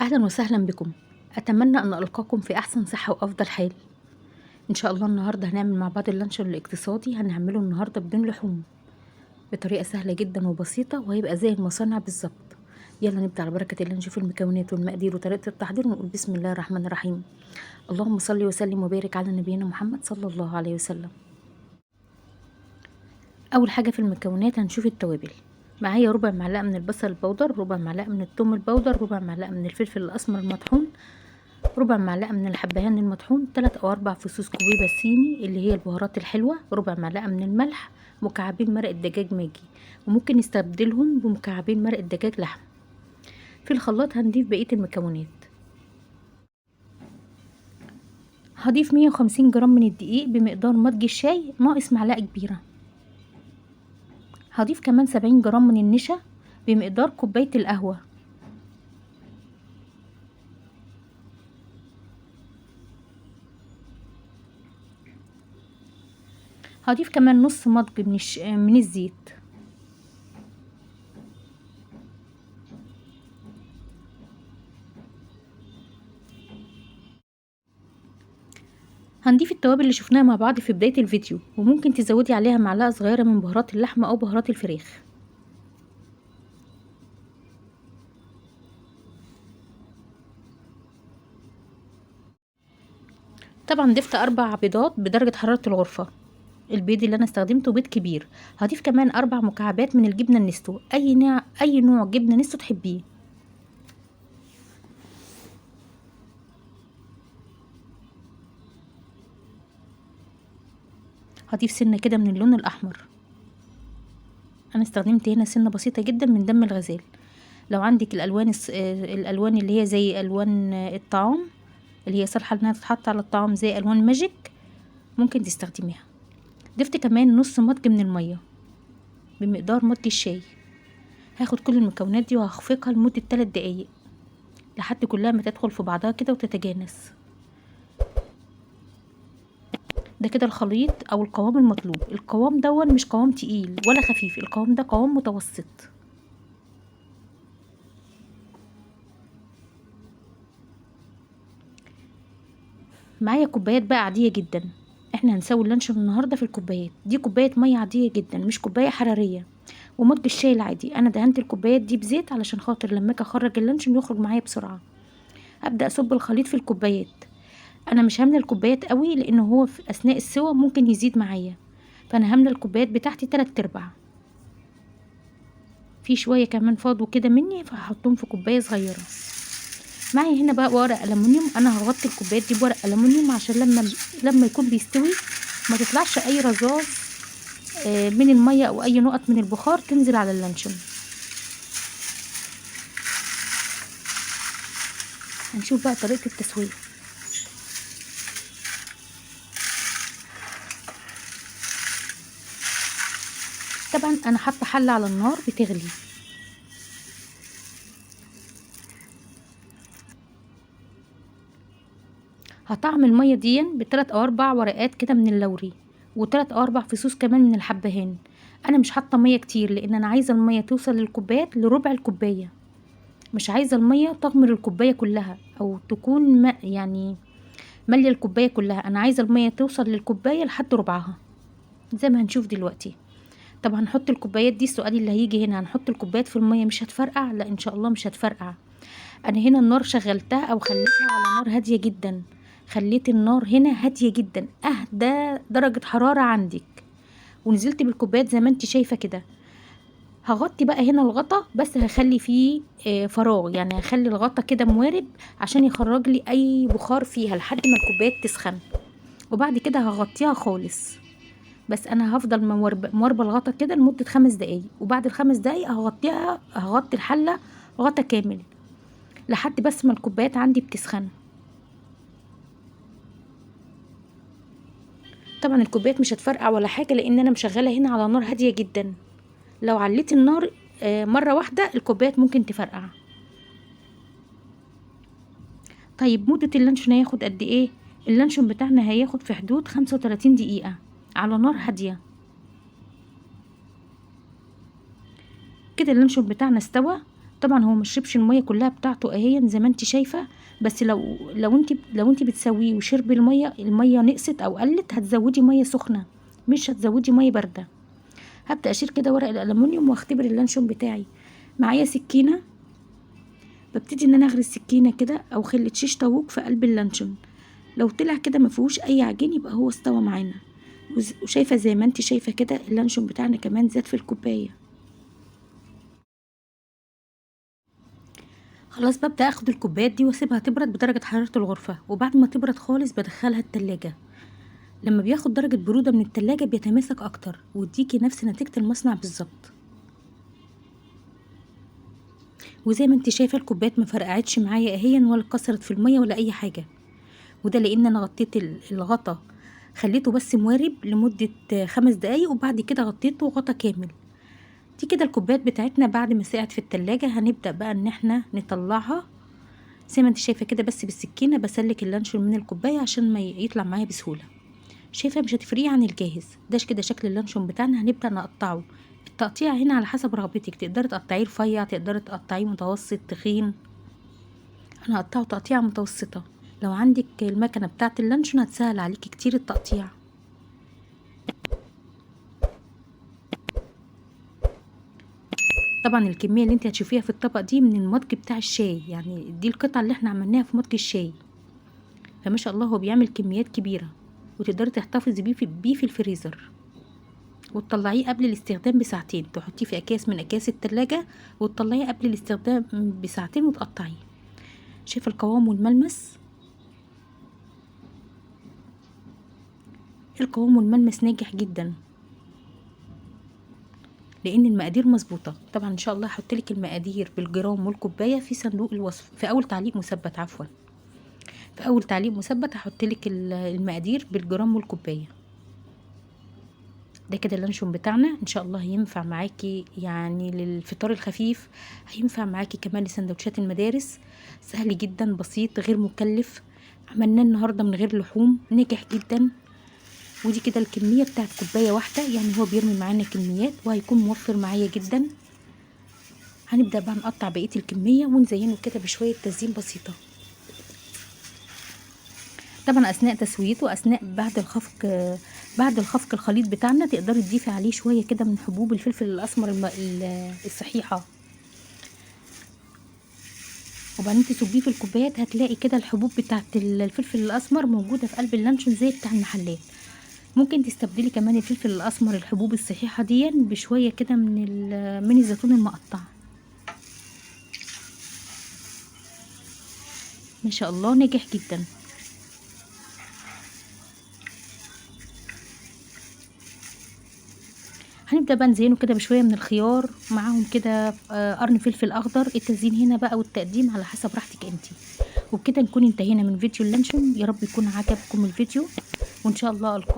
أهلا وسهلا بكم. أتمنى أن ألقاكم في أحسن صحة وأفضل حال. إن شاء الله النهاردة هنعمل مع بعض اللانشون الاقتصادي، هنعمله النهاردة بدون لحوم بطريقة سهلة جدا وبسيطة، وهيبقى زي المصانع بالظبط. يلا نبدأ على بركة الله، نشوف المكونات والمقادير وطريقة التحضير، ونقول بسم الله الرحمن الرحيم. اللهم صل وسلم وبارك على نبينا محمد صلى الله عليه وسلم. أول حاجة في المكونات هنشوف التوابل. معايا ربع معلقة من البصل البودر، ربع معلقة من الثوم البودر، ربع معلقة من الفلفل الأسمر المطحون، ربع معلقة من الحبهان المطحون، 3 أو 4 فصوص كوبيبة صيني اللي هي البهارات الحلوة، ربع معلقة من الملح، مكعبين مرق الدجاج ماجي، وممكن نستبدلهم بمكعبين مرق الدجاج لحم. في الخلاط هنضيف بقية المكونات. هضيف 150 جرام من الدقيق بمقدار مضج الشاي ناقص معلقة كبيرة. هضيف كمان 70 جرام من النشا بمقدار كوباية القهوة. هضيف كمان نص مضج من الزيت. هنضيف التوابل اللي شفناها مع بعض في بداية الفيديو، وممكن تزودي عليها معلقة صغيرة من بهارات اللحمة أو بهارات الفراخ. طبعا ضفت 4 بيضات بدرجة حرارة الغرفة. البيض اللي انا استخدمته بيض كبير. هضيف كمان 4 مكعبات من الجبنة النستو، اي نوع جبنة نستو تحبيه. هضيف سنة كده من اللون الأحمر. أنا استخدمت هنا سنة بسيطة جدا من دم الغزال. لو عندك الألوان اللي هي زي ألوان الطعام اللي هي صالحة إنها تتحط على الطعام زي ألوان ماجيك ممكن تستخدميها. ضفت كمان نص مضج من المية بمقدار مضج الشاي. هاخد كل المكونات دي وهخفقها لمدة 3 دقايق لحد كلها ما تدخل في بعضها كده وتتجانس. ده كده الخليط او القوام المطلوب. القوام دون مش قوام تقيل ولا خفيف، القوام ده قوام متوسط. معايا كوبايات بقى عادية جدا. احنا هنسوي اللانشون النهارده في الكوبايات دي. كوباية مية عادية جدا مش كوباية حرارية، ومج الشاي العادي. انا دهنت الكوبايات دي بزيت علشان خاطر لما اجي اخرج اللانشون يخرج معايا بسرعة. هبدا اصب الخليط في الكوبايات. انا مش هامله الكوبايات قوي لان هو في اثناء السوى ممكن يزيد معايا، فانا هامله الكوبايات بتاعتي 3/4. في شوية كمان فاضوا كده مني فهحطهم في كوباية صغيرة. معايا هنا بقى ورق الومنيوم. انا هغطي الكوبايات دي بورق الومنيوم عشان لما يكون بيستوي ما تطلعش اي رذاذ من المية او اي نقط من البخار تنزل على اللانشون. هنشوف بقى طريقه التسوية. طبعا انا حاطه حله على النار بتغلي. هطعم المية دي ب3 أو 4 ورقات كده من اللوري، و3 أو 4 فصوص كمان من الحبهان. انا مش حاطه مية كتير لان انا عايزه المية توصل للكوبايات لربع الكوباية، مش عايزه المية تغمر الكوباية كلها او تكون يعني ماليه الكوباية كلها. انا عايزه المية توصل للكوبايه لحد ربعها زي ما هنشوف دلوقتي. طب هنحط الكوبايات دي، السؤال اللي هيجي هنا، هنحط الكوبايات في المية مش هتفرقع؟ لا ان شاء الله مش هتفرقع. انا هنا النار شغلتها او خليتها على نار هادية جدا. خليت النار هنا هادية جدا، اهدى درجه حرارة عندك، ونزلت بالكوبايات زي ما انت شايفه كده. هغطي بقى هنا الغطا، بس هخلي فيه فراغ، يعني هخلي الغطا كده موارب عشان يخرج لي اي بخار فيها لحد ما الكوبايات تسخن، وبعد كده هغطيها خالص. بس انا هفضل مواربه الغطا كده لمدة 5 دقايق، وبعد ال5 دقايق هغطي الحلة غطا كامل لحد بس ما الكوبايات عندي بتسخن. طبعا الكوبايات مش هتفرقع ولا حاجة لان انا مشغله هنا على نار هادية جدا. لو عليت النار مرة واحدة الكوبايات ممكن تفرقع. طيب مده اللانشون هياخد قد ايه؟ اللانشون بتاعنا هياخد في حدود 35 دقيقة على نار هادية. كده اللانشون بتاعنا استوى. طبعا هو مشربش المية كلها بتاعته اهي زي ما انت شايفه، بس لو انت بتسويه وشرب المية نقصت او قلت هتزودي مية سخنة، مش هتزودي مية باردة. هبدا اشيل كده ورق الالومنيوم واختبر اللانشون بتاعي. معايا سكينة، ببتدي ان انا اغرز سكينة كده او خله شيش طاووق في قلب اللانشون. لو طلع كده ما فيهوش اي عجين يبقى هو استوى معانا. وشايفه زي ما انت شايفه كده اللانشون بتاعنا كمان زاد في الكوباية. خلاص ببدا اخد الكوبايات دي واسيبها تبرد بدرجة حرارة الغرفة، وبعد ما تبرد خالص بدخلها التلاجة. لما بياخد درجه برودة من التلاجة بيتماسك اكتر ويديكي نفس نتيجة المصنع بالظبط. وزي ما انت شايفه الكوبايات ما فرقعتش معايا اهيا ولا اتكسرت في المية ولا اي حاجة، وده لان انا غطيت الغطا، خليته بس موارب لمدة 5 دقايق وبعد كده غطيته غطا كامل. دي كده الكوبايات بتاعتنا بعد ما سقعت في التلاجة. هنبدأ بقى ان احنا نطلعها زي ما انت شايفة كده، بس بالسكينة بسلك اللانشون من الكوباية عشان ما يطلع معايا بسهولة. شايفة مش هتفرقي عن الجاهز. ده كده شكل اللانشون بتاعنا. هنبدأ نقطعه. التقطيع هنا على حسب رغبتك، تقدري تقطعيه رفيع، تقدري تقطعيه متوسط تخين. انا هقطعه تقطيعة متوسطة. لو عندك المكنة بتاعة اللانشون هتسهل عليكي كتير التقطيع. طبعا الكمية اللي انت هتشوفيها في الطبق دي من المضج بتاع الشاي، يعني دي القطعة اللي احنا عملناها في مضج الشاي، فما شاء الله هو بيعمل كميات كبيرة، وتقدري تحتفظي بيه في الفريزر، وتطلعيه قبل الاستخدام بساعتين. تحطيه في اكياس من اكياس التلاجة وتطلعيه قبل الاستخدام بساعتين وتقطعيه. شايفة القوام والملمس؟ القوام والملمس ناجح جدا لان المقادير مظبوطة. طبعا ان شاء الله هحط لك المقادير بالجرام والكوبايه في صندوق الوصف، في اول تعليق مثبت، عفوا في اول تعليق مثبت هحط لك المقادير بالجرام والكوبايه. ده كده اللانشون بتاعنا ان شاء الله هينفع معاكي يعني للفطار الخفيف، هينفع معاكي كمان لسندوتشات المدارس. سهل جدا، بسيط، غير مكلف. عملناه النهارده من غير لحوم، ناجح جدا. ودي كده الكمية بتاعت كوباية واحدة، يعني هو بيرمي معانا كميات وهيكون موفر معايا جدا. هنبدأ بقى نقطع بقية الكمية ونزينه كده بشوية تزيين بسيطة. طبعا اثناء تسويته، اثناء بعد الخفق الخليط بتاعنا تقدري تضيفي عليه شوية كده من حبوب الفلفل الاسمر الصحيحة، وبعدين تصبيه في الكوبايات. هتلاقي كده الحبوب بتاعت الفلفل الاسمر موجودة في قلب اللانشون زي بتاع المحلات. ممكن تستبدلي كمان الفلفل الاسمر الحبوب الصحيحة دي بشوية كده من الزيتون المقطع. ما شاء الله ناجح جدا. هنبدا بقى نزينه كده بشوية من الخيار، معاهم كده قرن فلفل اخضر. التزيين هنا بقى والتقديم على حسب راحتك انتي. وبكده نكون انتهينا من فيديو اللانشون. يا رب يكون عجبكم الفيديو، وان شاء الله القاكم